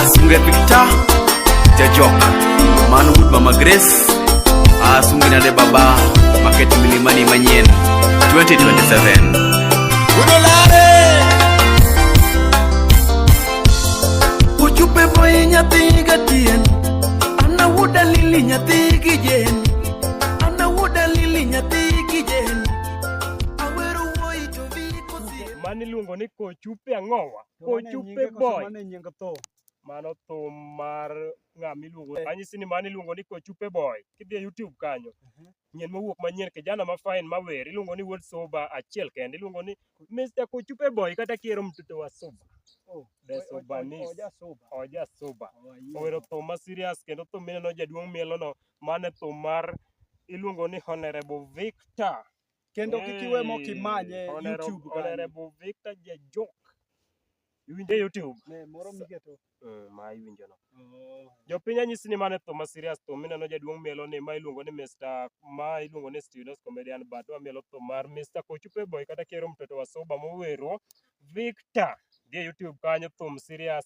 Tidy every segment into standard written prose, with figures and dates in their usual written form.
Asunge Victor Jajok man wuod Mama Grace. Asunge nade baba maket milimani manyien 2027. Udolare. Uchupe boy nyathi gatien. Ana wuoda lili nyathi gi jen. Ana wuoda lili nyathi gi jen. Awero wuoyi to viko sie. Mano iluongo ni Kochupe ang'owa? Kochupe boy. Mano e nying thum. Mano thum mar ng'ama iluongo. Anyisi ni mano iluongo ni Kochupe boy. Kidhi e YouTube kanyo. Nyien mowuok manyien kijana ma fine mawer iluongo ni Wuod Suba achiel kende iluongo ni Mr. Kochupe boy kata kiero mtoto wa Suba. Oh, The Subanese. Oja Suba. Oja Suba. Oh, ayie. Owero thum ma serious kendo thum mineno jaduong' mielono mano e thum mar iluongo ni Honorable Victor. Kendo kik iwe mok imanye YouTube kanyo. Honorable Victor Jajok. Iwinje YouTube. Ne, moro miketo. Ma iwinjo no. Oh. Jopiny anyisi ni mano e thum ma serious thum mineno jaduong' mielo ni ma iluongo ni Mr. ma iluongo ni Stenos Comedian but wamielo thum mar Mr. Kochupe Boy kata kiero mtoto wa Suba mowero Victor. Dhi e YouTube kanyo thum serious.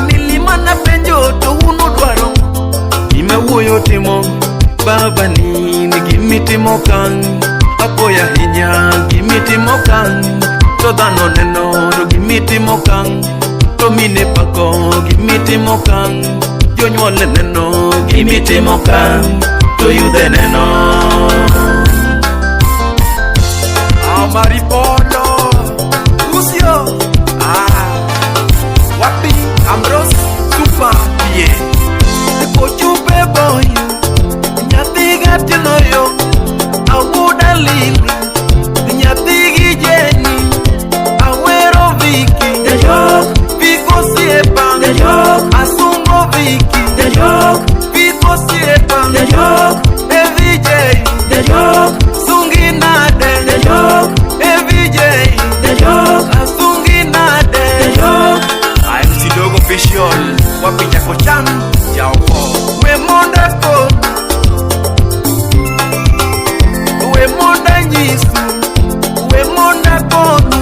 Milima na penjo to un udwaro. Gima wuoyo timo baba ni ni gimitimo kang apoya ahinya gimitimo kang to dhano neno to gimitimo kang to mine pako gimitimo kang jonyuol neno gimitimo kang to yudhe neno. Amaripolo Lucio ah Wapi Ambrose Super yeah. Kochupe boy nyathi gatieno yo. Awuoda lili nyathi gi jeni. Awero Viki Jajok. Viko osiepa Jajok. Asungo Viki Jajok. Viko osiepa Jajok. AVJ Jajok. Sungi nade Jajok. AVJ Jajok. Asungi nade Jajok. I'm Sidogo Official Wapi Jakocham Jaoko We monda ko We monda nyisu We monda konu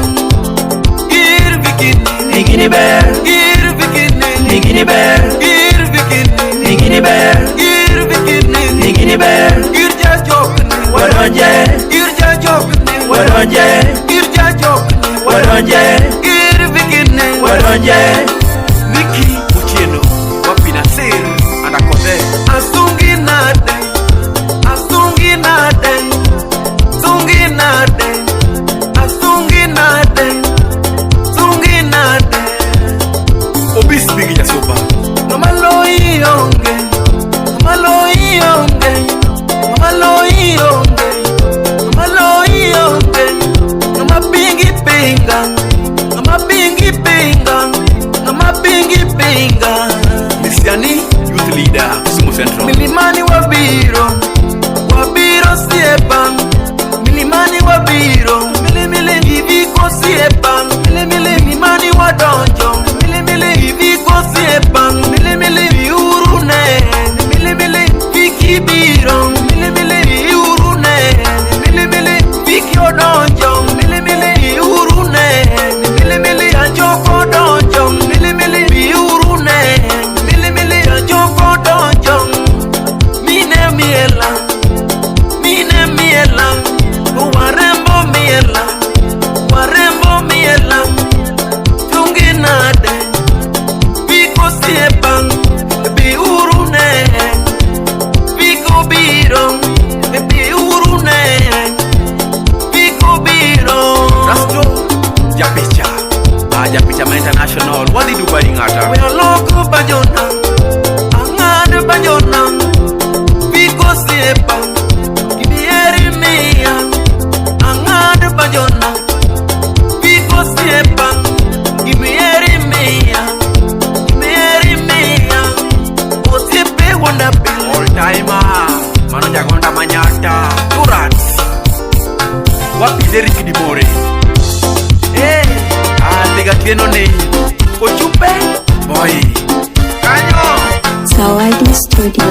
Gir vikini Nigini ber Gir vikini Nigini ber Gir vikini Nigini ber Gir vikini Nigini ber Gir jajokni Wadonje Gir jajokni Wadonje Gir jajokni Wadonje Gir vikini Wadonje Niki Otieno Wapi Nasir Anakothe Asungi nade Asungi nade Sungi nade Asungi nade Sungi nade Obis Bigi Jasuba Ngama loyi onge Ngama loyi onge Ngama loyi onge Ngama loyi onge Ngama pingi pinga Ngama pingi pinga Ngama pingi pinga Misiani Youth Leader Kisumu Central Milimani wabiro wabiro siepa milimani wabiro milimili iviko siepa milimili milimani wadonjo milimili iviko siepa milimili biuru ne milimili viki biro milimili biuru ne milimili viki odonjo milimili biuru ne milimili anjoko donjo milimili biuru ne milimili anjoko donjo mine miela mine miela warembo miela warembo miela tungi nade biko siepa biuru ne biko biro biuru ne biko biro Rasto Japicha Japicha ma International Wadhi Dubai ng'ata We aloko bajona ang'ad bajona biko siepa gibieri miya ang'ad bajona biko siepa gibieri miya gibieri miya osiepe wona bil All timer Mano Jagonda Manyata Turat Wapi Derrick Dimore Eh Atega Tieno ni Kochupe Boy Kanyo Zawadi Studio.